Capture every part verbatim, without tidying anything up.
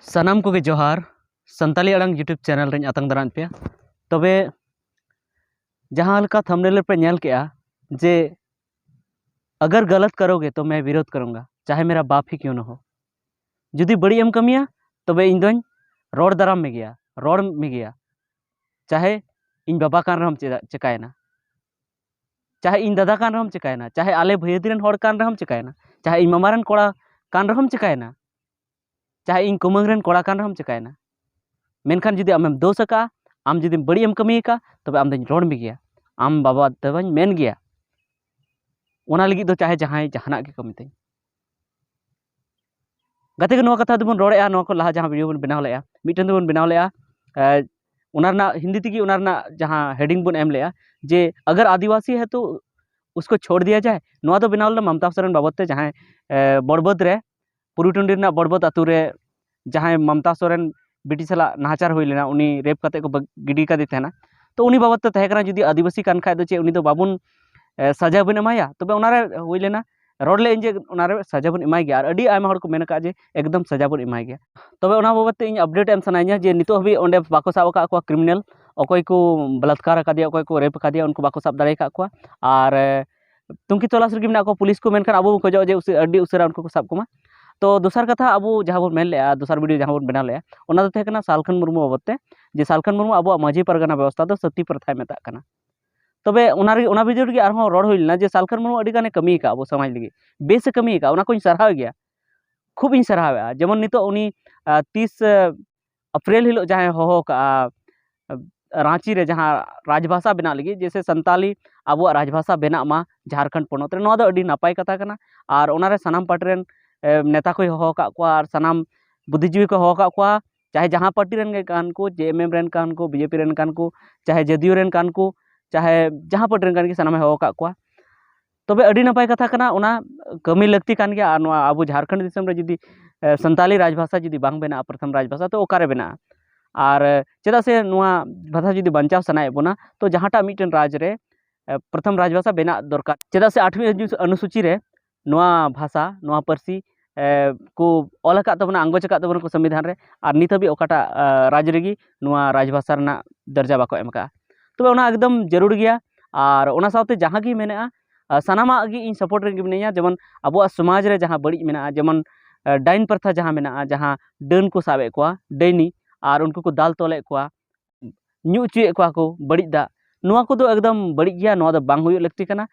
ᱥᱟᱱᱟᱢ ᱠᱚᱜᱮ ᱡᱚᱦᱟᱨ᱾ ᱥᱟᱱᱛᱟᱞᱤ ᱟᱲᱟᱝ YouTube ᱪᱮᱱᱮᱞ ᱨᱮᱧ ᱟᱛᱟᱝ ᱫᱟᱨᱟᱢᱮᱫ ᱯᱮᱭᱟ᱾ ᱛᱚᱵᱮ ᱡᱟᱦᱟᱸ ᱞᱮᱠᱟ ᱛᱷᱟᱢᱵᱱᱮᱞ ᱨᱮᱯᱮ ᱧᱮᱞ ᱠᱮᱜᱼᱟ ᱡᱮ ᱟᱜᱟᱨ ᱜᱟᱞᱟᱛ ᱠᱟᱨᱳᱜᱮ ᱛᱚ ᱢᱮ ᱵᱤᱨᱳᱫᱷ ᱠᱟᱨᱩᱸᱜᱟ, ᱪᱟᱦᱮ ᱢᱮᱨᱟ ᱵᱟᱯ ᱦᱤ ᱠᱤᱭᱩᱸ ᱱᱟ ᱦᱳ᱾ ᱡᱩᱫᱤ ᱵᱟᱹᱲᱤᱡ ᱮᱢ ᱠᱟᱹᱢᱤᱭᱟ ᱛᱚᱵᱮ ᱤᱧ ᱫᱚᱧ ᱨᱚᱲ ᱫᱟᱨᱟᱢ ᱢᱮᱜᱮᱭᱟ, ᱨᱚᱲ ᱢᱮᱜᱮᱭᱟ᱾ ᱪᱟᱦᱮ ᱤᱧ ᱵᱟᱵᱟ ᱠᱟᱱ ᱨᱮᱦᱚᱸᱢ ᱪᱮᱫᱟᱜ ᱪᱮᱠᱟᱭᱮᱱᱟ, ᱪᱟᱦᱮ ᱤᱧ ᱫᱟᱫᱟ ᱠᱟᱱ ᱨᱮᱦᱚᱸᱢ ᱪᱮᱠᱟᱭᱮᱱᱟ, ᱪᱟᱦᱮ ᱟᱞᱮ ᱵᱷᱟᱹᱭᱟᱹᱫᱤ ᱨᱮᱱ ᱦᱚᱲ ᱠᱟᱱ ᱨᱮᱦᱚᱸᱢ ᱪᱮᱠᱟᱭᱮᱱᱟ, ᱪᱟᱦᱮ ᱤᱧ ᱢᱟᱢᱟ ᱨᱮᱱ ᱠᱚᱲᱟ ᱠᱟᱱ ᱨᱮᱦᱚᱸᱢ ᱪᱮᱠᱟᱭᱮᱱᱟ, ᱪᱟᱦᱮ ᱤᱧ ᱠᱩᱢᱟᱹᱝ ᱨᱮᱱ ᱠᱚᱲᱟ ᱠᱟᱱ ᱨᱮᱦᱚᱸᱢ ᱪᱮᱠᱟᱭᱮᱱᱟ᱾ ᱢᱮᱱᱠᱷᱟᱱ ᱡᱩᱫᱤ ᱟᱢᱮᱢ ᱫᱳᱥ ᱟᱠᱟᱫᱼᱟ, ᱟᱢ ᱡᱩᱫᱤ ᱵᱟᱹᱲᱤᱡ ᱮᱢ ᱠᱟᱹᱢᱤ ᱟᱠᱟᱫᱼᱟ, ᱛᱚᱵᱮ ᱟᱢ ᱫᱚᱧ ᱨᱚᱲ ᱢᱮᱜᱮᱭᱟ, ᱟᱢ ᱵᱟᱵᱟ ᱫᱚᱧ ᱢᱮᱱ ᱜᱮᱭᱟ᱾ ᱚᱱᱟ ᱞᱟᱹᱜᱤᱫ ᱫᱚ ᱪᱟᱦᱮ ᱡᱟᱦᱟᱸᱭ ᱡᱟᱦᱟᱱᱟᱜ ᱜᱮ ᱠᱟᱹᱢᱤ ᱛᱟᱹᱧ᱾ ᱜᱟᱛᱮ ᱠᱚ, ᱱᱚᱣᱟ ᱠᱟᱛᱷᱟ ᱫᱚᱵᱚᱱ ᱨᱚᱲᱮᱫᱼᱟ, ᱱᱚᱣᱟ ᱠᱚ ᱞᱟᱦᱟ ᱡᱟᱦᱟᱸ ᱵᱷᱤᱰᱤᱭᱳ ᱵᱚᱱ ᱵᱮᱱᱟᱣ ᱞᱮᱫᱼᱟ, ᱢᱤᱫᱴᱮᱱ ᱫᱚᱵᱚᱱ ᱵᱮᱱᱟᱣ ᱞᱮᱫᱼᱟ, ᱮ, ᱚᱱᱟ ᱨᱮᱱᱟᱜ ᱦᱤᱱᱫᱤ ᱛᱮᱜᱮ ᱚᱱᱟ ᱨᱮᱱᱟᱜ ᱡᱟᱦᱟᱸ ᱦᱮᱰᱤᱝ ᱵᱚᱱ ᱮᱢ ᱞᱮᱫᱼᱟ ᱡᱮ ᱟᱜᱟᱨ ᱟᱹᱫᱤᱵᱟᱹᱥᱤ ᱦᱮ ᱛᱚ ᱩᱥᱠᱳ ᱪᱷᱳᱲ ᱫᱤᱭᱟ ᱡᱟᱭ, ᱱᱚᱣᱟ ᱫᱚ ᱵᱮᱱᱟᱣ ᱞᱮᱱᱟ ᱢᱚᱢᱛᱟ ᱥᱚᱨᱮᱱ ᱵᱟᱵᱚᱫ ᱛᱮ, ᱡᱟᱦᱟᱸᱭ, ᱮ, ᱵᱚᱲᱵᱟᱹᱫᱽ ᱨᱮ, ᱯᱩᱨᱩ ᱴᱟᱺᱰᱤ ᱨᱮᱱᱟᱜ ᱵᱚᱲᱵᱟᱹᱫᱽ ᱟᱛᱳ ᱨᱮ ᱡᱟᱦᱟᱸᱭ ᱢᱚᱢᱛᱟ ᱥᱚᱨᱮᱱ ᱵᱤᱴᱤ ᱥᱟᱞᱟᱜ ᱱᱟᱦᱟᱪᱟᱨ ᱦᱩᱭ ᱞᱮᱱᱟ, ᱩᱱᱤ ᱨᱮᱯ ᱠᱟᱛᱮ ᱠᱚ ᱵᱟᱹᱜ-, ᱜᱤᱰᱤ ᱠᱟᱫᱮ ᱛᱟᱦᱮᱱᱟ᱾ ᱛᱚ ᱩᱱᱤ ᱵᱟᱵᱚᱫ ᱛᱮ ᱛᱟᱦᱮᱸ ᱠᱟᱱᱟ, ᱡᱩᱫᱤ ᱟᱹᱫᱤᱵᱟᱹᱥᱤ ᱠᱟᱱ ᱠᱷᱟᱡ ᱫᱚ ᱪᱮᱫ ᱩᱱᱤ ᱫᱚ ᱵᱟᱵᱚᱱ, ᱮ, ᱥᱟᱡᱟ ᱵᱚᱱ ᱮᱢᱟᱭᱟ? ᱛᱚᱵᱮ ᱚᱱᱟᱨᱮ ᱦᱩᱭ ᱞᱮᱱᱟ, ᱨᱚᱲ ᱞᱮᱫ ᱟᱹᱧ ᱡᱮ ᱚᱱᱟᱨᱮ ᱥᱟᱡᱟ ᱵᱚᱱ ᱮᱢᱟᱭ ᱜᱮᱭᱟ, ᱟᱨ ᱟᱹᱰᱤ ᱟᱭᱢᱟ ᱦᱚᱲ ᱠᱚ ᱢᱮᱱ ᱟᱠᱟᱫᱼᱟ ᱡᱮ ᱮᱠᱫᱚᱢ ᱥᱟᱡᱟ ᱵᱚᱱ ᱮᱢᱟᱭ ᱜᱮᱭᱟ᱾ ᱛᱚᱵᱮ ᱚᱱᱟ ᱵᱟᱵᱚᱫ ᱛᱮ ᱤᱧ ᱟᱯᱰᱮᱴ ᱮᱢ ᱥᱟᱱᱟᱧᱟ ᱡᱮ ᱱᱤᱛᱚᱜ ᱦᱟᱹᱵᱤᱡ ᱚᱸᱰᱮ ᱵᱟᱠᱚ ᱥᱟᱵ ᱟᱠᱟᱫ ᱠᱚᱣᱟ ᱠᱨᱤᱢᱤᱱᱟᱞ, ᱚᱠᱚᱭ ᱠᱚ ᱵᱟᱞᱟᱛᱠᱟᱨ ᱟᱠᱟᱫᱮᱭᱟ, ᱚᱠᱚᱭ ᱠᱚ ᱨᱮᱯ ᱟᱠᱟᱫᱮᱭᱟ, ᱩᱱᱠᱩ ᱵᱟᱠᱚ ᱥᱟᱵ ᱫᱟᱲᱮ ᱟᱠᱟᱫ ᱠᱚᱣᱟ᱾ ᱟᱨ, ᱮ, ᱛᱩᱝᱠᱷᱤ ᱛᱚᱞᱟᱥ ᱨᱮᱜᱮ ᱢᱮᱱᱟᱜ ᱠᱚᱣᱟ ᱯᱩᱞᱤᱥ ᱠᱚ, ᱢᱮᱱᱠᱷᱟᱱ ᱟᱵᱚ ᱵᱚᱱ ᱠᱷᱚᱡᱚᱜᱼᱟ ᱡᱮ ᱩᱥᱟᱹ-, ᱟᱹᱰᱤ ᱩᱥᱟᱹᱨᱟ ᱩᱱᱠᱩ ᱠᱚ ᱥᱟᱵ ᱠᱚᱢᱟ᱾ ᱛᱚ ᱫᱚᱥᱟᱨ ᱠᱟᱛᱷᱟ, ᱟᱵᱚ ᱡᱟᱦᱟᱸ ᱵᱚᱱ ᱢᱮᱱ ᱞᱮᱜᱼᱟ, ᱫᱚᱥᱟᱨ ᱵᱷᱤᱰᱤᱭᱳ ᱡᱟᱦᱟᱸ ᱵᱚᱱ ᱵᱮᱱᱟᱣ ᱞᱮᱜᱼᱟ, ᱚᱱᱟ ᱫᱚ ᱛᱟᱦᱮᱸ ᱠᱟᱱᱟ ᱥᱟᱞᱠᱷᱟᱱ ᱢᱩᱨᱢᱩ ᱵᱟᱵᱚᱫ ᱛᱮ, ᱡᱮ ᱥᱟᱞᱠᱷᱟᱱ ᱢᱩᱨᱢᱩ ᱟᱵᱚᱣᱟᱜ ᱢᱟᱹᱡᱷᱤ ᱯᱟᱨᱜᱟᱱᱟ ᱵᱮᱵᱚᱥᱛᱷᱟ ᱫᱚ ᱥᱟᱹᱛᱤ ᱯᱨᱚᱛᱷᱟᱭ ᱢᱮᱛᱟᱜ ᱠᱟᱱᱟ᱾ ᱛᱚᱵᱮ ᱚᱱᱟ ᱨᱮ, ᱚᱱᱟ ᱵᱷᱤᱰᱤᱭᱳ ᱨᱮᱜᱮ ᱟᱨᱦᱚᱸ ᱨᱚᱲ ᱦᱩᱭ ᱞᱮᱱᱟ ᱡᱮ ᱥᱟᱞᱠᱷᱟᱱ ᱢᱩᱨᱢᱩ ᱟᱹᱰᱤ ᱜᱟᱱᱮ ᱠᱟᱹᱢᱤ ᱟᱠᱟᱫᱼᱟ ᱟᱵᱚ ᱥᱚᱢᱟᱡᱽ ᱞᱟᱹᱜᱤᱫ, ᱵᱮᱥ ᱮ ᱠᱟᱹᱢᱤ ᱟᱠᱟᱫᱼᱟ, ᱚᱱᱟ ᱠᱚᱧ ᱥᱟᱨᱦᱟᱣ ᱜᱮᱭᱟ, ᱠᱷᱩᱵ ᱤᱧ ᱥᱟᱨᱦᱟᱣᱮᱫᱼᱟ᱾ ᱡᱮᱢᱚᱱ ᱱᱤᱛᱚᱜ ᱩᱱᱤ, ᱟ, ᱛᱤᱥ, ᱟ, ᱮᱯᱨᱤᱞ ᱦᱤᱞᱳᱜ ᱡᱟᱦᱟᱸᱭ ᱦᱚᱦᱚ ᱠᱟᱜᱼᱟ, ᱟ, ᱨᱟᱸᱪᱤ ᱨᱮ ᱡᱟᱦᱟᱸ ᱨᱟᱡᱽᱵᱷᱟᱥᱟ ᱵᱮᱱᱟᱜ ᱞᱟᱹᱜᱤᱫ, ᱡᱮᱭᱥᱮ ᱥᱟᱱᱛᱟᱞᱤ ᱟᱵᱚᱣᱟᱜ ᱨᱟᱡᱽᱵᱷᱟᱥᱟ ᱵᱮᱱᱟᱜ ᱢᱟ ᱡᱷᱟᱲᱠᱷᱚᱸᱰ ᱯᱚᱱᱚᱛ ᱨᱮ, ᱱᱚᱣᱟ ᱫᱚ ᱟᱹᱰᱤ ᱱᱟᱯᱟᱭ ᱠᱟᱛᱷᱟ ᱠᱟᱱᱟ᱾ ᱟᱨ ᱚᱱᱟᱨᱮ ᱥᱟᱱᱟᱢ ᱯᱟᱨᱴᱤ ᱨᱮᱱ, ᱮ, ᱱᱮᱛᱟ ᱠᱚᱭ ᱦᱚᱦᱚ ᱟᱠᱟᱫ ᱠᱚᱣᱟ ᱟᱨ ᱥᱟᱱᱟᱢ ᱵᱩᱫᱽᱫᱷᱤᱡᱤᱵᱤ ᱠᱚ ᱦᱚᱦᱚ ᱟᱠᱟᱫ ᱠᱚᱣᱟ, ᱪᱟᱦᱮ ᱡᱟᱦᱟᱸ ᱯᱟᱨᱴᱤ ᱨᱮᱱ ᱜᱮ ᱠᱟᱱ ᱠᱚ, ᱡᱮ ᱮᱢ ᱮᱢ ᱨᱮᱱ ᱠᱟᱱ ᱠᱚ, ᱵᱤ ᱡᱮ ᱯᱤ ᱨᱮᱱ ᱠᱟᱱ ᱠᱚ, ᱪᱟᱦᱮ ᱡᱮ ᱰᱤ ᱭᱩ ᱨᱮᱱ ᱠᱟᱱ ᱠᱚ, ᱪᱟᱦᱮ ᱡᱟᱦᱟᱸ ᱯᱟᱨᱴᱤ ᱨᱮᱱ ᱠᱟᱱ ᱜᱮ, ᱥᱟᱱᱟᱢᱮ ᱦᱚᱦᱚ ᱟᱠᱟᱫ ᱠᱚᱣᱟ᱾ ᱛᱚᱵᱮ ᱟᱹᱰᱤ ᱱᱟᱯᱟᱭ ᱠᱟᱛᱷᱟ ᱠᱟᱱᱟ, ᱚᱱᱟ ᱠᱟᱹᱢᱤ ᱞᱟᱹᱠᱛᱤ ᱠᱟᱱ ᱜᱮᱭᱟ᱾ ᱟᱨ ᱱᱚᱣᱟ ᱟᱵᱚ ᱡᱷᱟᱲᱠᱷᱚᱸᱰ ᱫᱤᱥᱚᱢ ᱨᱮ ᱡᱩᱫᱤ, ᱮ, ᱥᱟᱱᱛᱟᱞᱤ ᱨᱟᱡᱽᱵᱷᱟᱥᱟ ᱡᱩᱫᱤ ᱵᱟᱝ ᱵᱮᱱᱟᱜᱼᱟ, ᱯᱨᱚᱛᱷᱚᱢ ᱨᱟᱡᱽᱵᱷᱟᱥᱟ, ᱛᱚ ᱚᱠᱟᱨᱮ ᱵᱮᱱᱟᱜᱼᱟ? ᱟᱨ, ᱮ, ᱪᱮᱫᱟᱜ ᱥᱮ ᱱᱚᱣᱟ ᱵᱷᱟᱥᱟ ᱡᱩᱫᱤ ᱵᱟᱧᱪᱟᱣ ᱥᱟᱱᱟᱭᱮᱫ ᱵᱚᱱᱟ, ᱛᱚ ᱡᱟᱦᱟᱸᱴᱟᱜ ᱢᱤᱫᱴᱮᱱ ᱨᱟᱡᱽ ᱨᱮ, ᱮ, ᱯᱨᱚᱛᱷᱚᱢ ᱨᱟᱡᱽᱵᱷᱟᱥᱟ ᱵᱮᱱᱟᱜ ᱫᱚᱨᱠᱟᱨ᱾ ᱪᱮᱫᱟᱜ ᱥᱮ ᱟᱴᱷᱣᱤ ᱚᱱᱩ-, ᱚᱱᱩᱥᱩᱪᱤ ᱨᱮ ᱱᱚᱣᱟ ᱵᱷᱟᱥᱟ, ᱱᱚᱣᱟ ᱯᱟᱹᱨᱥᱤ, ᱮ, ᱠᱚ ᱚᱞ ᱟᱠᱟᱫ ᱛᱟᱵᱚᱱᱟ, ᱟᱸᱜᱚᱪ ᱟᱠᱟᱫ ᱛᱟᱵᱚᱱᱟ ᱠᱚ ᱥᱚᱝᱵᱤᱫᱷᱟᱱ ᱨᱮ, ᱟᱨ ᱱᱤᱛ ᱦᱟᱹᱵᱤᱡ ᱚᱠᱟᱴᱟᱜ, ᱮ, ᱨᱟᱡᱽ ᱨᱮᱜᱮ ᱱᱚᱣᱟ ᱨᱟᱡᱽᱵᱷᱟᱥᱟ ᱨᱮᱱᱟᱜ ᱫᱚᱨᱡᱟ ᱵᱟᱠᱚ ᱮᱢ ᱟᱠᱟᱫᱼᱟ᱾ ᱛᱚᱵᱮ ᱚᱱᱟ ᱮᱠᱫᱚᱢ ᱡᱟᱹᱨᱩᱲ ᱜᱮᱭᱟ᱾ ᱟᱨ ᱚᱱᱟ ᱥᱟᱶᱛᱮ ᱡᱟᱦᱟᱸ ᱜᱮ ᱢᱮᱱᱟᱜᱼᱟ, ᱟ, ᱥᱟᱱᱟᱢᱟᱜ ᱜᱮ ᱤᱧ ᱥᱟᱯᱳᱨᱴ ᱨᱮᱜᱮ ᱢᱤᱱᱟᱹᱧᱟ᱾ ᱡᱮᱢᱚᱱ ᱟᱵᱚᱣᱟᱜ ᱥᱚᱢᱟᱡᱽ ᱨᱮ ᱡᱟᱦᱟᱸ ᱵᱟᱹᱲᱤᱡ ᱢᱮᱱᱟᱜᱼᱟ, ᱡᱮᱢᱚᱱ, ᱟ, ᱰᱟᱭᱤᱱ ᱯᱨᱚᱛᱷᱟ ᱡᱟᱦᱟᱸ ᱢᱮᱱᱟᱜᱼᱟ, ᱡᱟᱦᱟᱸ ᱰᱟᱹᱱ ᱠᱚ ᱥᱟᱵᱮᱫ ᱠᱚᱣᱟ, ᱰᱟᱹᱭᱱᱤ, ᱟᱨ ᱩᱱᱠᱩ ᱠᱚ ᱫᱟᱞ ᱛᱚᱞᱮᱫ ᱠᱚᱣᱟ, ᱧᱩ ᱦᱚᱪᱚᱭᱮᱫ ᱠᱚᱣᱟ ᱠᱚ ᱵᱟᱹᱲᱤᱡ ᱫᱟᱜ, ᱱᱚᱣᱟ ᱠᱚᱫᱚ ᱮᱠᱫᱚᱢ ᱵᱟᱹᱲᱤᱡ ᱜᱮᱭᱟ, ᱱᱚᱣᱟ ᱫᱚ ᱵᱟᱝ ᱦᱩᱭᱩᱜ ᱞᱟᱹᱠᱛᱤ ᱠᱟᱱᱟ᱾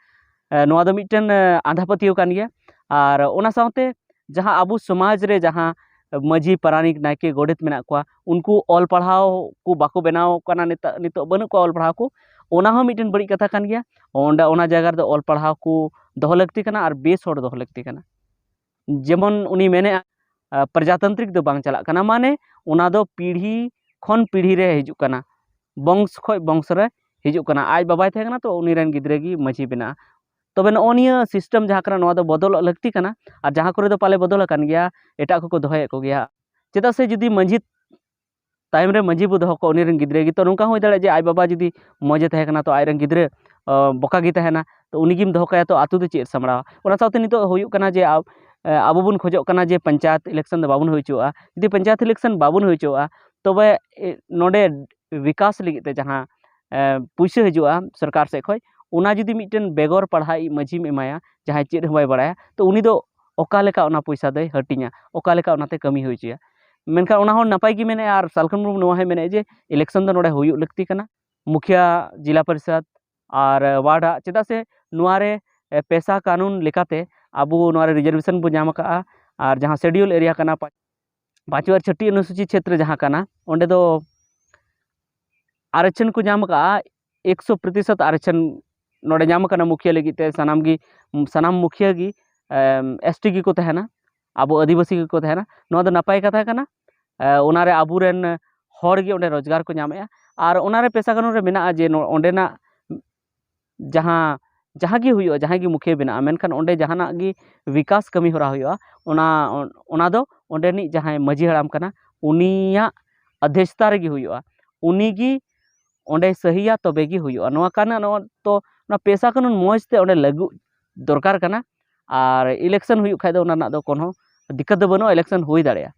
ᱮ, ᱱᱚᱣᱟ ᱫᱚ ᱢᱤᱫᱴᱮᱱ, ᱮ, ᱟᱸᱫᱷᱟ ᱯᱟᱹᱛᱭᱟᱹᱣ ᱠᱟᱱ ᱜᱮᱭᱟ᱾ ᱟᱨ ᱚᱱᱟ ᱥᱟᱶᱛᱮ ᱡᱟᱦᱟᱸ ᱟᱵᱚ ᱥᱚᱢᱟᱡᱽ ᱨᱮ ᱡᱟᱦᱟᱸ ᱢᱟᱹᱡᱷᱤ, ᱯᱟᱨᱟᱱᱤᱠ, ᱱᱟᱭᱠᱮ, ᱜᱚᱰᱮᱛ ᱢᱮᱱᱟᱜ ᱠᱚᱣᱟ, ᱩᱱᱠᱩ ᱚᱞ ᱯᱟᱲᱦᱟᱣ ᱠᱚ ᱵᱟᱠᱚ ᱵᱮᱱᱟᱣ ᱠᱟᱱᱟ, ᱱᱤᱛᱚᱜ, ᱱᱤᱛᱚᱜ ᱵᱟᱹᱱᱩᱜ ᱠᱚᱣᱟ ᱚᱞ ᱯᱟᱲᱦᱟᱣ ᱠᱚ, ᱚᱱᱟ ᱦᱚᱸ ᱢᱤᱫᱴᱮᱱ ᱵᱟᱹᱲᱤᱡ ᱠᱟᱛᱷᱟ ᱠᱟᱱ ᱜᱮᱭᱟ᱾ ᱚᱸᱰᱮ, ᱚᱱᱟ ᱡᱟᱭᱜᱟ ᱨᱮᱫᱚ ᱚᱞ ᱯᱟᱲᱦᱟᱣ ᱠᱚ ᱫᱚᱦᱚ ᱞᱟᱹᱠᱛᱤ ᱠᱟᱱᱟ ᱟᱨ ᱵᱮᱥ ᱦᱚᱲ ᱫᱚᱦᱚ ᱞᱟᱹᱠᱛᱤ ᱠᱟᱱᱟ᱾ ᱡᱮᱢᱚᱱ ᱩᱱᱤ ᱢᱮᱱᱮᱫᱼᱟ, ᱟ, ᱯᱨᱚᱡᱟᱛᱟᱱᱛᱨᱤᱠ ᱫᱚ ᱵᱟᱝ ᱪᱟᱞᱟᱜ ᱠᱟᱱᱟ, ᱢᱟᱱᱮ ᱚᱱᱟ ᱫᱚ ᱯᱤᱲᱦᱤ ᱠᱷᱚᱱ ᱯᱤᱲᱦᱤ ᱨᱮ ᱦᱤᱡᱩᱜ ᱠᱟᱱᱟ, ᱵᱚᱝᱥ ᱠᱷᱚᱱ ᱵᱚᱝᱥ ᱨᱮ ᱦᱤᱡᱩᱜ ᱠᱟᱱᱟ᱾ ᱟᱡ ᱵᱟᱵᱟᱭ ᱛᱟᱦᱮᱸ ᱠᱟᱱᱟ, ᱛᱚ ᱩᱱᱤ ᱨᱮᱱ ᱜᱤᱫᱽᱨᱟᱹ ᱜᱮ ᱢᱟᱹᱡᱷᱤ ᱵᱮᱱᱟᱜᱼᱟ᱾ ᱛᱚᱵᱮ ᱱᱚᱜᱼᱚ ᱱᱤᱭᱟᱹ ᱥᱤᱥᱴᱮᱢ ᱡᱟᱦᱟᱸ ᱠᱟᱱᱟ, ᱱᱚᱣᱟ ᱫᱚ ᱵᱚᱫᱚᱞᱚᱜ ᱞᱟᱹᱠᱛᱤ ᱠᱟᱱᱟ᱾ ᱟᱨ ᱡᱟᱦᱟᱸ ᱠᱚᱨᱮ ᱫᱚ ᱯᱟᱞᱮ ᱵᱚᱫᱚᱞ ᱟᱠᱟᱱ ᱜᱮᱭᱟ, ᱮᱴᱟᱜ ᱠᱚᱠᱚ ᱫᱚᱦᱚᱭᱮᱫ ᱠᱚᱜᱮᱭᱟ᱾ ᱪᱮᱫᱟᱜ ᱥᱮ ᱡᱩᱫᱤ ᱢᱟᱹᱡᱷᱤ ᱛᱟᱭᱚᱢ ᱨᱮ ᱢᱟᱹᱡᱷᱤ ᱵᱚ ᱫᱚᱦᱚ ᱠᱚᱣᱟ, ᱩᱱᱤ ᱨᱮᱱ ᱜᱤᱫᱽᱨᱟᱹ ᱜᱮ, ᱛᱚ ᱱᱚᱝᱠᱟ ᱦᱚᱸ ᱦᱩᱭ ᱫᱟᱲᱮᱭᱟᱜᱼᱟ ᱡᱮ ᱟᱡ ᱵᱟᱵᱟ ᱡᱩᱫᱤ ᱢᱚᱡᱽ ᱮ ᱛᱟᱦᱮᱸ ᱠᱟᱱᱟ, ᱛᱚ ᱟᱡ ᱨᱮᱱ ᱜᱤᱫᱽᱨᱟᱹ, ᱟ, ᱵᱚᱠᱟ ᱜᱮ ᱛᱟᱦᱮᱱᱟ, ᱛᱚ ᱩᱱᱤ ᱜᱮᱢ ᱫᱚᱦᱚ ᱠᱟᱭᱟ, ᱛᱚ ᱟᱛᱳ ᱫᱚ ᱪᱮᱫ ᱮ ᱥᱟᱢᱵᱲᱟᱣᱟ? ᱚᱱᱟ ᱥᱟᱶᱛᱮ ᱱᱤᱛᱚᱜ ᱦᱩᱭᱩᱜ ᱠᱟᱱᱟ ᱡᱮ ᱟᱵ-, ᱮ, ᱟᱵᱚ ᱵᱚᱱ ᱠᱷᱚᱡᱚᱜ ᱠᱟᱱᱟ ᱡᱮ ᱯᱚᱧᱪᱟᱭᱮᱛ ᱤᱞᱮᱠᱥᱚᱱ ᱫᱚ ᱵᱟᱵᱚᱱ ᱦᱩᱭ ᱦᱚᱪᱚᱣᱟᱜᱼᱟ᱾ ᱡᱩᱫᱤ ᱯᱚᱧᱪᱟᱭᱮᱛ ᱤᱞᱮᱠᱥᱚᱱ ᱵᱟᱵᱚᱱ ᱦᱩᱭ ᱦᱚᱪᱚᱣᱟᱜᱼᱟ, ᱛᱚᱵᱮ, ᱮ, ᱱᱚᱰᱮ ᱵᱤᱠᱟᱥ ᱞᱟᱹᱜᱤᱫ ᱛᱮ ᱡᱟᱦᱟᱸ, ᱮ, ᱯᱩᱭᱥᱟᱹ ᱦᱤᱡᱩᱜᱼᱟ ᱥᱚᱨᱠᱟᱨ ᱥᱮᱫ ᱠᱷᱚᱡ, ᱚᱱᱟ ᱡᱩᱫᱤ ᱢᱤᱫᱴᱮᱱ ᱵᱮᱜᱚᱨ ᱯᱟᱲᱦᱟᱣᱤᱡ ᱢᱟᱹᱡᱷᱤᱢ ᱮᱢᱟᱭᱟ, ᱡᱟᱦᱟᱸᱭ ᱪᱮᱫ ᱦᱚᱸ ᱵᱟᱭ ᱵᱟᱲᱟᱭᱟ, ᱛᱚ ᱩᱱᱤ ᱫᱚ ᱚᱠᱟ ᱞᱮᱠᱟ ᱚᱱᱟ ᱯᱚᱭᱥᱟ ᱫᱚᱭ ᱦᱟᱹᱴᱤᱧᱟ, ᱚᱠᱟ ᱞᱮᱠᱟ ᱚᱱᱟᱛᱮ ᱠᱟᱹᱢᱤ ᱦᱩᱭ ᱦᱚᱪᱚᱭᱟ? ᱢᱮᱱᱠᱷᱟᱱ ᱚᱱᱟ ᱦᱚᱸ ᱱᱟᱯᱟᱭ ᱜᱮ ᱢᱮᱱᱮᱫᱼᱟ, ᱟᱨ ᱥᱟᱞᱠᱷᱟᱱ ᱢᱩᱨᱢᱩ ᱱᱚᱣᱟ ᱦᱚᱸᱭ ᱢᱮᱱᱮᱫᱼᱟ ᱡᱮ ᱤᱞᱮᱠᱥᱚᱱ ᱫᱚ ᱱᱚᱰᱮ ᱦᱩᱭᱩᱜ ᱞᱟᱹᱠᱛᱤ ᱠᱟᱱᱟ, ᱢᱩᱠᱷᱤᱭᱟᱹ, ᱡᱮᱞᱟ ᱯᱚᱨᱤᱥᱚᱫᱽ ᱟᱨ ᱣᱟᱨᱰ ᱟᱜ, ᱪᱮᱫᱟᱜ ᱥᱮ ᱱᱚᱣᱟ ᱨᱮ, ᱮ, ᱯᱮᱥᱟ ᱠᱟᱹᱱᱩᱱ ᱞᱮᱠᱟᱛᱮ ᱟᱵᱚ ᱱᱚᱣᱟ ᱨᱮ ᱨᱤᱡᱟᱨᱵᱷᱮᱥᱚᱱ ᱵᱚᱱ ᱧᱟᱢ ᱟᱠᱟᱫᱼᱟ, ᱟᱨ ᱡᱟᱦᱟᱸ ᱥᱮᱰᱤᱭᱩᱞ ᱮᱨᱤᱭᱟ ᱠᱟᱱᱟ, ᱯᱟᱸᱪ-, ᱯᱟᱸᱪᱣᱟᱹ ᱪᱷᱟᱹᱴᱤ ᱚᱱᱩᱥᱩᱪᱤ ᱪᱷᱮᱛᱨᱚ ᱡᱟᱦᱟᱸ ᱠᱟᱱᱟ, ᱚᱸᱰᱮ ᱫᱚ ᱟᱨᱚᱪᱷᱚᱱ ᱠᱚ ᱧᱟᱢ ᱟᱠᱟᱫᱼᱟ, ᱮᱠᱥᱚ ᱯᱨᱚᱛᱤᱥᱚᱛ ᱟᱨᱚᱪᱷᱚᱱ ᱱᱚᱰᱮ ᱧᱟᱢ ᱟᱠᱟᱱᱟ ᱢᱩᱠᱷᱤᱭᱟᱹ ᱞᱟᱹᱜᱤᱫ ᱛᱮ᱾ ᱥᱟᱱᱟᱢ ᱜᱮ, ᱥᱟᱱᱟᱢ ᱢᱩᱠᱷᱤᱭᱟᱹ ᱜᱮ, ᱮᱢ, ᱮᱥ ᱴᱤ ᱜᱮᱠᱚ ᱛᱟᱦᱮᱱᱟ, ᱟᱵᱚ ᱟᱹᱫᱤᱵᱟᱹᱥᱤ ᱜᱮᱠᱚ ᱛᱟᱦᱮᱱᱟ᱾ ᱱᱚᱣᱟ ᱫᱚ ᱱᱟᱯᱟᱭ ᱠᱟᱛᱷᱟ ᱠᱟᱱᱟ᱾ ᱮ, ᱚᱱᱟᱨᱮ ᱟᱵᱚᱨᱮᱱ ᱦᱚᱲ ᱜᱮ ᱚᱸᱰᱮ ᱨᱳᱡᱽᱜᱟᱨ ᱠᱚ ᱧᱟᱢᱮᱜᱼᱟ᱾ ᱟᱨ ᱚᱱᱟᱨᱮ ᱯᱮᱥᱟ ᱠᱟᱹᱱᱩᱱ ᱨᱮ ᱢᱮᱱᱟᱜᱼᱟ ᱡᱮ ᱱᱚ-, ᱚᱸᱰᱮᱱᱟᱜ ᱡᱟᱦᱟᱸ, ᱡᱟᱦᱟᱸ ᱜᱮ ᱦᱩᱭᱩᱜᱼᱟ, ᱡᱟᱦᱟᱸᱭ ᱜᱮ ᱢᱩᱠᱷᱤᱭᱟᱹ ᱵᱮᱱᱟᱜᱼᱟ, ᱢᱮᱱᱠᱷᱟᱱ ᱚᱸᱰᱮ ᱡᱟᱦᱟᱱᱟᱜ ᱜᱮ ᱵᱤᱠᱟᱥ ᱠᱟᱹᱢᱤ ᱦᱚᱨᱟ ᱦᱩᱭᱩᱜᱼᱟ, ᱚᱱᱟ, ᱚᱱᱟ ᱫᱚ ᱚᱸᱰᱮᱱᱤᱡ ᱡᱟᱦᱟᱸᱭ ᱢᱟᱹᱡᱷᱤ ᱦᱟᱲᱟᱢ ᱠᱟᱱᱟ, ᱩᱱᱤᱭᱟᱜ ᱟᱫᱷᱮᱥᱛᱟ ᱨᱮᱜᱮ ᱦᱩᱭᱩᱜᱼᱟ᱾ ᱩᱱᱤᱜᱮ ᱚᱸᱰᱮᱭ ᱥᱟᱹᱦᱤᱭᱟ, ᱛᱚᱵᱮ ᱜᱮ ᱦᱩᱭᱩᱜᱼᱟ᱾ ᱱᱚᱣᱟ ᱠᱟᱱᱟ, ᱱᱚᱣᱟ ᱛᱚ, ᱚᱱᱟ ᱯᱮᱥᱟ ᱠᱟᱹᱱᱩᱱ ᱢᱚᱡᱽ ᱛᱮ ᱚᱸᱰᱮ ᱞᱟᱹᱜᱩ ᱫᱚᱨᱠᱟᱨ ᱠᱟᱱᱟ᱾ ᱟᱨ ᱤᱞᱮᱠᱥᱚᱱ ᱦᱩᱭᱩᱜ ᱠᱷᱟᱡ ᱫᱚ ᱚᱱᱟ ᱨᱮᱱᱟᱜ ᱫᱚ ᱠᱳᱱᱳ ᱫᱤᱠᱠᱟᱛ ᱫᱚ ᱵᱟᱹᱱᱩᱜᱼᱟ, election ᱦᱩᱭ ᱫᱟᱲᱮᱭᱟᱜᱼᱟ᱾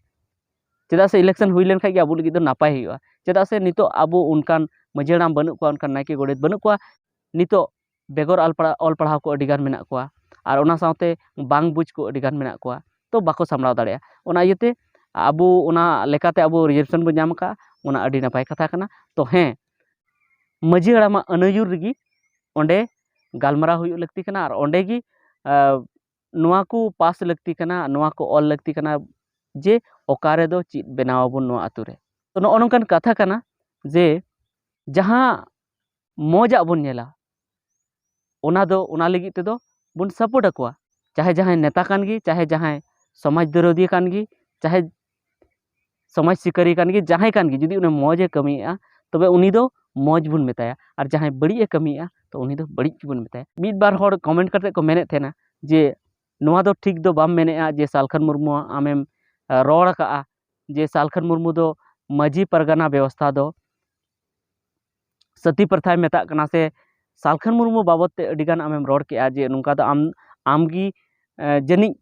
ᱪᱮᱫᱟᱜ ᱥᱮ election ᱦᱩᱭ ᱞᱮᱱᱠᱷᱟᱱ ᱜᱮ ᱟᱵᱚ ᱞᱟᱹᱜᱤᱫ ᱫᱚ ᱱᱟᱯᱟᱭ ᱦᱩᱭᱩᱜᱼᱟ᱾ ᱪᱮᱫᱟᱜ ᱥᱮ ᱱᱤᱛᱚᱜ ᱟᱵᱚ ᱚᱱᱠᱟᱱ ᱢᱟᱹᱡᱷᱤ ᱦᱟᱲᱟᱢ ᱵᱟᱹᱱᱩᱜ ᱠᱚᱣᱟ, ᱚᱱᱠᱟᱱ ᱱᱟᱭᱠᱮ ᱜᱚᱰᱮᱛ ᱵᱟᱹᱱᱩᱜ ᱠᱚᱣᱟ, ᱱᱤᱛᱚᱜ ᱵᱮᱜᱚᱨ ᱚᱞ ᱯᱟᱲᱦᱟᱣ, ᱚᱞ ᱯᱟᱲᱦᱟᱣ ᱠᱚ ᱟᱹᱰᱤᱜᱟᱱ ᱢᱮᱱᱟᱜ ᱠᱚᱣᱟ, ᱟᱨ ᱚᱱᱟ ᱥᱟᱶᱛᱮ ᱵᱟᱝ ᱵᱩᱡᱽ ᱠᱚ ᱟᱹᱰᱤᱜᱟᱱ ᱢᱮᱱᱟᱜ ᱠᱚᱣᱟ, ᱛᱚ ᱵᱟᱠᱚ ᱥᱟᱢᱵᱲᱟᱣ ᱫᱟᱲᱮᱭᱟᱜᱼᱟ᱾ ᱚᱱᱟ ᱤᱭᱟᱹᱛᱮ ᱟᱵᱚ ᱚᱱᱟ ᱞᱮᱠᱟᱛᱮ ᱟᱵᱚ reservation ᱵᱚᱱ ᱧᱟᱢ ᱟᱠᱟᱫᱼᱟ, ᱚᱱᱟ ᱟᱹᱰᱤ ᱱᱟᱯᱟᱭ ᱠᱟᱛᱷᱟ ᱠᱟᱱᱟ᱾ ᱛᱚ ᱦᱮᱸ, ᱢᱟᱹᱡᱷᱤ ᱦᱟᱲᱟᱢᱟᱜ ᱟᱹᱱᱟᱹᱭᱩᱨ ᱨᱮᱜᱮ ᱚᱸᱰᱮ ᱜᱟᱞᱢᱟᱨᱟᱣ ᱦᱩᱭᱩᱜ ᱞᱟᱹᱠᱛᱤ ᱠᱟᱱᱟ, ᱟᱨ ᱚᱸᱰᱮ ᱜᱮ, ᱟᱸ, ᱱᱚᱣᱟ ᱠᱚ ᱯᱟᱥ ᱞᱟᱹᱠᱛᱤ ᱠᱟᱱᱟ, ᱱᱚᱣᱟ ᱠᱚ ᱚᱞ ᱞᱟᱹᱠᱛᱤ ᱠᱟᱱᱟ ᱡᱮ ᱚᱠᱟ ᱨᱮᱫᱚ ᱪᱮᱫ ᱵᱮᱱᱟᱣ ᱟᱵᱚᱱ ᱱᱚᱣᱟ ᱟᱛᱳ ᱨᱮ᱾ ᱛᱚ ᱱᱚᱜᱼᱚ ᱱᱚᱝᱠᱟᱱ ᱠᱟᱛᱷᱟ ᱠᱟᱱᱟ ᱡᱮ ᱡᱟᱦᱟᱸ ᱢᱚᱡᱟᱜ ᱵᱚᱱ ᱧᱮᱞᱟ, ᱚᱱᱟ ᱫᱚ, ᱚᱱᱟ ᱞᱟᱹᱜᱤᱫ ᱛᱮᱫᱚ ᱵᱚᱱ support ᱟᱠᱚᱣᱟ᱾ ᱪᱟᱦᱮ ᱡᱟᱦᱟᱸᱭ ᱱᱮᱛᱟ ᱠᱟᱱ ᱜᱮ, ᱪᱟᱦᱮ ᱡᱟᱦᱟᱸᱭ ᱥᱚᱢᱟᱡᱽ ᱫᱚᱨᱚᱫᱤᱭᱟᱹ ᱠᱟᱱ ᱜᱮ, ᱪᱟᱦᱮ ᱥᱚᱢᱟᱡᱽ ᱥᱤᱠᱟᱹᱨᱤᱭᱟᱹ ᱠᱟᱱ ᱜᱮ, ᱡᱟᱦᱟᱸᱭ ᱠᱟᱱ ᱜᱮ, ᱡᱩᱫᱤ ᱩᱱᱤ ᱢᱚᱡᱽ ᱮ ᱠᱟᱹᱢᱤᱭᱮᱫᱼᱟ, ᱛᱚᱵᱮ ᱩᱱᱤ ᱫᱚ ᱢᱚᱡᱽ ᱵᱚᱱ ᱢᱮᱛᱟᱭᱟ, ᱟᱨ ᱡᱟᱦᱟᱸᱭ ᱵᱟᱹᱲᱤᱡ ᱮ ᱠᱟᱹᱢᱤᱭᱮᱫᱼᱟ, ᱛᱚ ᱩᱱᱤ ᱫᱚ ᱵᱟᱹᱲᱤᱡ ᱜᱮᱵᱚᱱ ᱢᱮᱛᱟᱭᱟ᱾ ᱢᱤᱫ ᱵᱟᱨ ᱦᱚᱲ comment ᱠᱟᱛᱮ ᱠᱚ ᱢᱮᱱᱮᱫ ᱛᱟᱦᱮᱱᱟ ᱡᱮ, "ᱱᱚᱣᱟ ᱫᱚ ᱴᱷᱤᱠ ᱫᱚ ᱵᱟᱢ ᱢᱮᱱᱮᱫᱼᱟ ᱡᱮ ᱥᱟᱞᱠᱷᱟᱱ ᱢᱩᱨᱢᱩ ᱟᱢᱮᱢ, ᱟᱸ, ᱨᱚᱲ ᱟᱠᱟᱜᱼᱟ ᱡᱮ ᱥᱟᱞᱠᱷᱟᱱ ᱢᱩᱨᱢᱩ ᱫᱚ ᱢᱟᱹᱡᱷᱤ ᱯᱟᱨᱜᱟᱱᱟ ᱵᱮᱵᱚᱥᱛᱷᱟ ᱫᱚ ᱥᱟᱹᱛᱤ ᱯᱨᱚᱛᱷᱟᱭ ᱢᱮᱛᱟᱜ ᱠᱟᱱᱟ", ᱥᱮ ᱥᱟᱞᱠᱷᱟᱱ ᱢᱩᱨᱢᱩ ᱵᱟᱵᱚᱫ ᱛᱮ ᱟᱹᱰᱤᱜᱟᱱ ᱟᱢᱮᱢ ᱨᱚᱲ ᱠᱮᱜᱼᱟ ᱡᱮ ᱱᱚᱝᱠᱟ ᱫᱚ ᱟᱢ, ᱟᱢᱜᱮ, ᱮᱸ, ᱡᱟᱹᱱᱤᱡ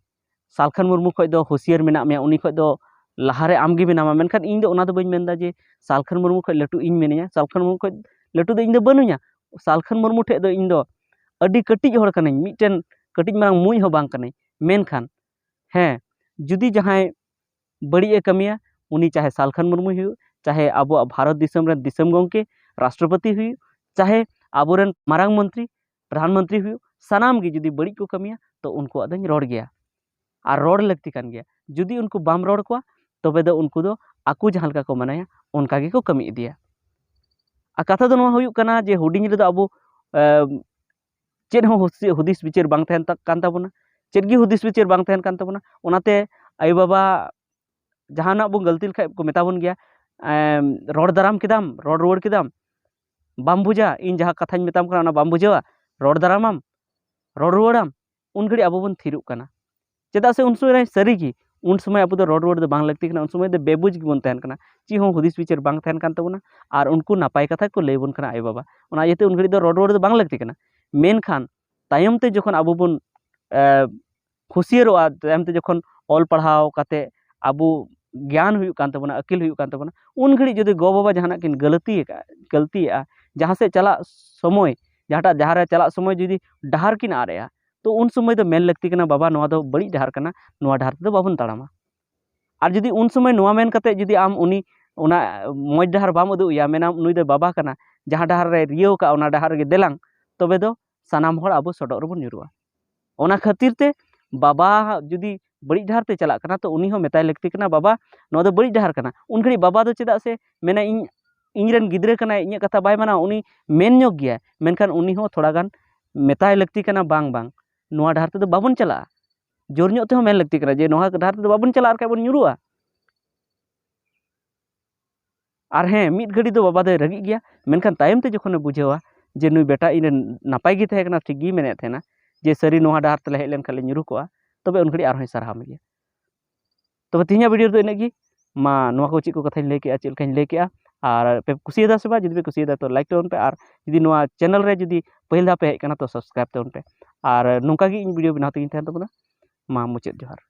ᱥᱟᱞᱠᱷᱟᱱ ᱢᱩᱨᱢᱩ ᱠᱷᱚᱱ ᱫᱚ ᱦᱩᱥᱤᱭᱟᱹᱨ ᱢᱮᱱᱟᱜ ᱢᱮᱭᱟ, ᱩᱱᱤ ᱠᱷᱚᱱ ᱫᱚ ᱞᱟᱦᱟᱨᱮ ᱟᱢᱜᱮ ᱢᱮᱱᱟᱢᱟ᱾ ᱢᱮᱱᱠᱷᱟᱱ ᱤᱧ ᱫᱚ ᱚᱱᱟ ᱫᱚ ᱵᱟᱹᱧ ᱢᱮᱱᱫᱟ ᱡᱮ ᱥᱟᱞᱠᱷᱟᱱ ᱢᱩᱨᱢᱩ ᱠᱷᱚᱱ ᱞᱟᱹᱴᱩ ᱤᱧ ᱢᱮᱱᱟᱹᱧᱟ, ᱥᱟᱞᱠᱷᱟᱱ ᱢᱩᱨᱢᱩ ᱠᱷᱚᱱ ᱞᱟᱹᱴᱩ ᱫᱚ ᱤᱧ ᱫᱚ ᱵᱟᱹᱱᱩᱧᱟ᱾ ᱥᱟᱞᱠᱷᱟᱱ ᱢᱩᱨᱢᱩ ᱴᱷᱮᱱ ᱫᱚ ᱤᱧ ᱫᱚ ᱟᱹᱰᱤ ᱠᱟᱹᱴᱤᱡ ᱦᱚᱲ ᱠᱟᱹᱱᱟᱹᱧ, ᱢᱤᱫᱴᱮᱱ ᱠᱟᱹᱴᱤᱡ ᱢᱟᱨᱟᱝ ᱢᱩᱸᱡ ᱦᱚᱸ ᱵᱟᱝ ᱠᱟᱹᱱᱟᱹᱧ᱾ ᱢᱮᱱᱠᱷᱟᱱ ᱦᱮᱸ, ᱡᱩᱫᱤ ᱡᱟᱦᱟᱸᱭ ᱵᱟᱹᱲᱤᱡ ᱮ ᱠᱟᱹᱢᱤᱭᱟ, ᱩᱱᱤ ᱪᱟᱦᱮ ᱥᱟᱞᱠᱷᱟᱱ ᱢᱩᱨᱢᱩᱭ ᱦᱩᱭᱩᱜ, ᱪᱟᱦᱮ ᱟᱵᱚᱣᱟᱜ ᱵᱷᱟᱨᱚᱛ ᱫᱤᱥᱚᱢ ᱨᱮᱱ ᱫᱤᱥᱚᱢ ᱜᱚᱢᱠᱮ, ᱨᱟᱥᱴᱨᱚᱯᱚᱛᱤ ᱦᱩᱭᱩᱜ, ᱪᱟᱦᱮ ᱟᱵᱚᱨᱮᱱ ᱢᱟᱨᱟᱝ ᱢᱚᱱᱛᱨᱤ, ᱯᱨᱚᱫᱷᱟᱱ ᱢᱚᱱᱛᱨᱤ ᱦᱩᱭᱩᱜ, ᱥᱟᱱᱟᱢ ᱜᱮ ᱡᱩᱫᱤ ᱵᱟᱹᱲᱤᱡ ᱠᱚ ᱠᱟᱹᱢᱤᱭᱟ, ᱛᱚ ᱩᱱᱠᱩᱣᱟᱜ ᱫᱚᱧ ᱨᱚᱲ ᱜᱮᱭᱟ᱾ ᱟᱨ ᱨᱚᱲ ᱞᱟᱹᱠᱛᱤ ᱠᱟᱱ ᱜᱮᱭᱟ᱾ ᱡᱩᱫᱤ ᱩᱱᱠᱩ ᱵᱟᱢ ᱨᱚᱲ ᱠᱚᱣᱟ, ᱛᱚᱵᱮ ᱫᱚ ᱩᱱᱠᱩ ᱫᱚ ᱟᱠᱚ ᱡᱟᱦᱟᱸ ᱞᱮᱠᱟ ᱠᱚ ᱢᱚᱱᱮᱭᱟ, ᱚᱱᱠᱟ ᱜᱮᱠᱚ ᱠᱟᱹᱢᱤ ᱤᱫᱤᱭᱟ᱾ ᱟᱨ ᱠᱟᱛᱷᱟ ᱫᱚ ᱱᱚᱣᱟ ᱦᱩᱭᱩᱜ ᱠᱟᱱᱟ ᱡᱮ ᱦᱩᱰᱤᱧ ᱨᱮᱫᱚ ᱟᱵᱚ, ᱮᱢ, ᱪᱮᱫ ᱦᱚᱸ ᱦᱩᱥ-, ᱦᱩᱫᱤᱥ ᱵᱤᱪᱟᱹᱨ ᱵᱟᱝ ᱛᱟᱦᱮᱱ ᱛᱟ-, ᱠᱟᱱ ᱛᱟᱵᱚᱱᱟ, ᱪᱮᱫ ᱜᱮ ᱦᱩᱫᱤᱥ ᱵᱤᱪᱟᱹᱨ ᱵᱟᱝ ᱛᱟᱦᱮᱱ ᱠᱟᱱ ᱛᱟᱵᱚᱱᱟ᱾ ᱚᱱᱟᱛᱮ ᱟᱭᱳᱼᱵᱟᱵᱟ ᱡᱟᱦᱟᱱᱟᱜ ᱵᱚᱱ ᱜᱟᱹᱞᱛᱤ ᱞᱮᱠᱷᱟᱡ ᱠᱚ ᱢᱮᱛᱟ ᱵᱚᱱ ᱜᱮᱭᱟ, ᱮᱢ, "ᱨᱚᱲ ᱫᱟᱨᱟᱢ ᱠᱮᱫᱟᱢ, ᱨᱚᱲ ᱨᱩᱣᱟᱹᱲ ᱠᱮᱫᱟᱢ, ᱵᱟᱢ ᱵᱩᱡᱟ, ᱤᱧ ᱡᱟᱦᱟᱸ ᱠᱟᱛᱷᱟᱧ ᱢᱮᱛᱟᱢ ᱠᱟᱱᱟ ᱚᱱᱟ ᱵᱟᱢ ᱵᱩᱡᱷᱟᱹᱣᱟ, ᱨᱚᱲ ᱫᱟᱨᱟᱢᱟᱢ, ᱨᱚᱲ ᱨᱩᱣᱟᱹᱲᱟᱢ", ᱩᱱ ᱜᱷᱟᱹᱲᱤᱡ ᱟᱵᱚ ᱵᱚᱱ ᱛᱷᱤᱨᱚᱜ ᱠᱟᱱᱟ᱾ ᱪᱮᱫᱟᱜ ᱥᱮ ᱩᱱ ᱥᱚᱢᱚᱭ ᱨᱮ ᱥᱟᱹᱨᱤ ᱜᱮ, ᱩᱱ ᱥᱚᱢᱚᱭ ᱟᱵᱚ ᱫᱚ ᱨᱚᱲ ᱨᱩᱣᱟᱹᱲ ᱫᱚ ᱵᱟᱝ ᱞᱟᱹᱠᱛᱤ ᱠᱟᱱᱟ, ᱩᱱ ᱥᱚᱢᱚᱭ ᱫᱚ ᱵᱮᱵᱩᱡᱽ ᱜᱮᱵᱚᱱ ᱛᱟᱦᱮᱱ ᱠᱟᱱᱟ, ᱪᱮᱫ ᱦᱚᱸ ᱦᱩᱫᱤᱥ ᱵᱤᱪᱟᱹᱨ ᱵᱟᱝ ᱛᱟᱦᱮᱱ ᱠᱟᱱ ᱛᱟᱵᱚᱱᱟ᱾ ᱟᱨ ᱩᱱᱠᱩ ᱱᱟᱯᱟᱭ ᱠᱟᱛᱷᱟ ᱠᱚ ᱞᱟᱹᱭ ᱟᱵᱚᱱ ᱠᱟᱱᱟ ᱟᱭᱳᱼᱵᱟᱵᱟ, ᱚᱱᱟ ᱤᱭᱟᱹᱛᱮ ᱩᱱ ᱜᱷᱟᱹᱲᱤᱡ ᱫᱚ ᱨᱚᱲ ᱨᱩᱣᱟᱹᱲ ᱫᱚ ᱵᱟᱝ ᱞᱟᱹᱠᱛᱤ ᱠᱟᱱᱟ᱾ ᱢᱮᱱᱠᱷᱟᱱ ᱛᱟᱭᱚᱢ ᱛᱮ ᱡᱚᱠᱷᱚᱱ ᱟᱵᱚ ᱵᱚᱱ, ᱮ, ᱦᱩᱥᱭᱟᱹᱨᱚᱜᱼᱟ, ᱛᱟᱭᱚᱢ ᱛᱮ ᱡᱚᱠᱷᱚᱱ ᱚᱞ ᱯᱟᱲᱦᱟᱣ ᱠᱟᱛᱮ ᱟᱵᱚ ᱜᱮᱭᱟᱱ ᱦᱩᱭᱩᱜ ᱠᱟᱱ ᱛᱟᱵᱚᱱᱟ, ᱟᱹᱠᱤᱞ ᱦᱩᱭᱩᱜ ᱠᱟᱱ ᱛᱟᱵᱚᱱᱟ, ᱩᱱ ᱜᱷᱟᱹᱲᱤᱡ ᱡᱩᱫᱤ ᱜᱚ ᱵᱟᱵᱟ ᱡᱟᱦᱟᱱᱟᱜ ᱠᱤᱱ ᱜᱟᱹᱞᱛᱤ ᱟᱠᱟᱫᱼᱟ, ᱜᱟᱹᱞᱛᱤᱭᱮᱫᱼᱟ, ᱡᱟᱦᱟᱸ ᱥᱮᱫ ᱪᱟᱞᱟᱜ ᱥᱚᱢᱚᱭ, ᱡᱟᱦᱟᱸᱴᱟᱜ ᱡᱟᱦᱟᱸ ᱨᱮ ᱪᱟᱞᱟᱜ ᱥᱚᱢᱚᱭ ᱡᱩᱫᱤ ᱰᱟᱦᱟᱨ ᱠᱤᱱ ᱟᱫ ᱮᱜᱼᱟ, ᱛᱚ ᱩᱱ ᱥᱚᱢᱚᱭ ᱫᱚ ᱢᱮᱱ ᱞᱟᱹᱠᱛᱤ ᱠᱟᱱᱟ, "ᱵᱟᱵᱟ, ᱱᱚᱣᱟ ᱫᱚ ᱵᱟᱹᱲᱤᱡ ᱰᱟᱦᱟᱨ ᱠᱟᱱᱟ, ᱱᱚᱣᱟ ᱰᱟᱦᱟᱨ ᱛᱮᱫᱚ ᱵᱟᱵᱚᱱ ᱛᱟᱲᱟᱢᱟ᱾" ᱟᱨ ᱡᱩᱫᱤ ᱩᱱ ᱥᱚᱢᱚᱭ ᱱᱚᱣᱟ ᱢᱮᱱ ᱠᱟᱛᱮ ᱡᱩᱫᱤ ᱟᱢ ᱩᱱᱤ ᱚᱱᱟ ᱢᱚᱡᱽ ᱰᱟᱦᱟᱨ ᱵᱟᱢ ᱩᱫᱩᱜ ᱮᱭᱟ, ᱢᱮᱱᱟᱢ, "ᱱᱩᱭ ᱫᱚ ᱵᱟᱵᱟ ᱠᱟᱱᱟ, ᱡᱟᱦᱟᱸ ᱰᱟᱦᱟᱨ ᱨᱮ ᱨᱤᱭᱟᱹᱣ ᱠᱟᱜᱼᱟ, ᱚᱱᱟ ᱰᱟᱦᱟᱨ ᱨᱮᱜᱮ ᱫᱮᱞᱟᱝ", ᱛᱚᱵᱮ ᱫᱚ ᱥᱟᱱᱟᱢ ᱦᱚᱲ ᱟᱵᱚ ᱥᱚᱰᱚᱜ ᱨᱮᱵᱚᱱ ᱧᱩᱨᱩᱜᱼᱟ᱾ ᱚᱱᱟ ᱠᱷᱟᱹᱛᱤᱨ ᱛᱮ ᱵᱟᱵᱟ ᱡᱩᱫᱤ ᱵᱟᱹᱲᱤᱡ ᱰᱟᱦᱟᱨ ᱛᱮ ᱪᱟᱞᱟᱜ ᱠᱟᱱᱟ, ᱛᱚ ᱩᱱᱤ ᱦᱚᱸ ᱢᱮᱛᱟᱭ ᱞᱟᱹᱠᱛᱤ ᱠᱟᱱᱟ, "ᱵᱟᱵᱟ, ᱱᱚᱣᱟ ᱫᱚ ᱵᱟᱹᱲᱤᱡ ᱰᱟᱦᱟᱨ ᱠᱟᱱᱟ᱾" ᱩᱱ ᱜᱷᱟᱹᱲᱤᱡ ᱵᱟᱵᱟ ᱫᱚ ᱪᱮᱫᱟᱜ ᱥᱮ ᱢᱮᱱᱟ, "ᱤᱧ, ᱤᱧ ᱨᱮᱱ ᱜᱤᱫᱽᱨᱟᱹ ᱠᱟᱱᱟᱭ, ᱤᱧᱟᱹᱜ ᱠᱟᱛᱷᱟ ᱵᱟᱭ ᱢᱟᱱᱟᱣᱟ", ᱩᱱᱤ ᱢᱮᱱ ᱧᱚᱜ ᱜᱮᱭᱟᱭ, ᱢᱮᱱᱠᱷᱟᱱ ᱩᱱᱤ ᱦᱚᱸ ᱛᱷᱚᱲᱟ ᱜᱟᱱ ᱢᱮᱛᱟᱭ ᱞᱟᱹᱠᱛᱤ ᱠᱟᱱᱟ, "ᱵᱟᱝ, ᱵᱟᱝ, ᱱᱚᱣᱟ ᱰᱟᱦᱟᱨ ᱛᱮᱫᱚ ᱵᱟᱵᱚᱱ ᱪᱟᱞᱟᱜᱼᱟ᱾" ᱡᱳᱨ ᱧᱚᱜ ᱛᱮᱦᱚᱸ ᱢᱮᱱ ᱞᱟᱹᱠᱛᱤ ᱠᱟᱱᱟ ᱡᱮ, "ᱱᱚᱣᱟ ᱰᱟᱦᱟᱨ ᱛᱮᱫᱚ ᱵᱟᱵᱚᱱ ᱪᱟᱞᱟᱜᱼᱟ, ᱟᱨ ᱵᱟᱠᱷᱟᱡ ᱵᱚᱱ ᱧᱩᱨᱩᱜᱼᱟ᱾" ᱟᱨ ᱦᱮᱸ, ᱢᱤᱫ ᱜᱷᱟᱹᱲᱤ ᱫᱚ ᱵᱟᱵᱟ ᱫᱚᱭ ᱨᱟᱹᱜᱤᱜ ᱜᱮᱭᱟ, ᱢᱮᱱᱠᱷᱟᱱ ᱛᱟᱭᱚᱢ ᱛᱮ ᱡᱚᱠᱷᱚᱱᱮ ᱵᱩᱡᱷᱟᱹᱣᱟ ᱡᱮ ᱱᱩᱭ ᱵᱮᱴᱟ ᱤᱧ ᱨᱮᱱ ᱱᱟᱯᱟᱭ ᱜᱮ ᱛᱟᱦᱮᱸ ᱠᱟᱱᱟ, ᱴᱷᱤᱠ ᱜᱮᱭ ᱢᱮᱱᱮᱫ ᱛᱟᱦᱮᱱᱟ ᱡᱮ ᱥᱟᱹᱨᱤ ᱱᱚᱣᱟ ᱰᱟᱦᱟᱨ ᱛᱮᱞᱮ ᱦᱮᱡ ᱞᱮᱱᱠᱷᱟᱱ ᱞᱮ ᱧᱩᱨᱩ ᱠᱚᱜᱼᱟ, ᱛᱚᱵᱮ ᱩᱱ ᱜᱷᱟᱹᱲᱤᱡ ᱟᱨᱦᱚᱸᱭ ᱥᱟᱨᱦᱟᱣ ᱢᱮ ᱜᱮᱭᱟ᱾ ᱛᱚᱵᱮ ᱛᱮᱦᱮᱧᱟᱜ ᱵᱷᱤᱰᱤᱭᱳ ᱨᱮᱫᱚ ᱤᱱᱟᱹᱜ ᱜᱮ᱾ ᱢᱟ, ᱱᱚᱣᱟ ᱠᱚ ᱪᱮᱫ ᱠᱚ ᱠᱟᱛᱷᱟᱧ ᱞᱟᱹᱭ ᱠᱮᱜᱼᱟ, ᱪᱮᱫ ᱞᱮᱠᱟᱧ ᱞᱟᱹᱭ ᱠᱮᱜᱼᱟ, ᱟᱨ ᱯᱮ ᱠᱩᱥᱤᱭᱟᱫᱟ ᱥᱮ ᱵᱟᱝ? ᱡᱩᱫᱤ ᱯᱮ ᱠᱩᱥᱤᱭᱟᱫᱟ, ᱛᱚ ᱞᱟᱭᱤᱠ ᱛᱟᱵᱚᱱ ᱯᱮ, ᱟᱨ ᱡᱩᱫᱤ ᱱᱚᱣᱟ ᱪᱮᱱᱮᱞ ᱨᱮ ᱡᱩᱫᱤ ᱯᱟᱹᱦᱤᱞ ᱫᱷᱟᱣ ᱯᱮ ᱦᱮᱡ ᱠᱟᱱᱟ, ᱛᱚ ᱥᱟᱵᱥᱠᱨᱟᱭᱤᱵ ᱛᱟᱵᱚᱱ ᱯᱮ᱾ ᱟᱨ ᱱᱚᱝᱠᱟ ᱜᱮ ᱤᱧ ᱵᱷᱤᱰᱤᱭᱳ ᱵᱮᱱᱟᱣ ᱛᱮᱜᱮᱧ ᱛᱟᱦᱮᱱ ᱛᱟᱵᱚᱱᱟ᱾ ᱢᱟ, ᱢᱩᱪᱟᱹᱫ ᱡᱚᱦᱟᱨ᱾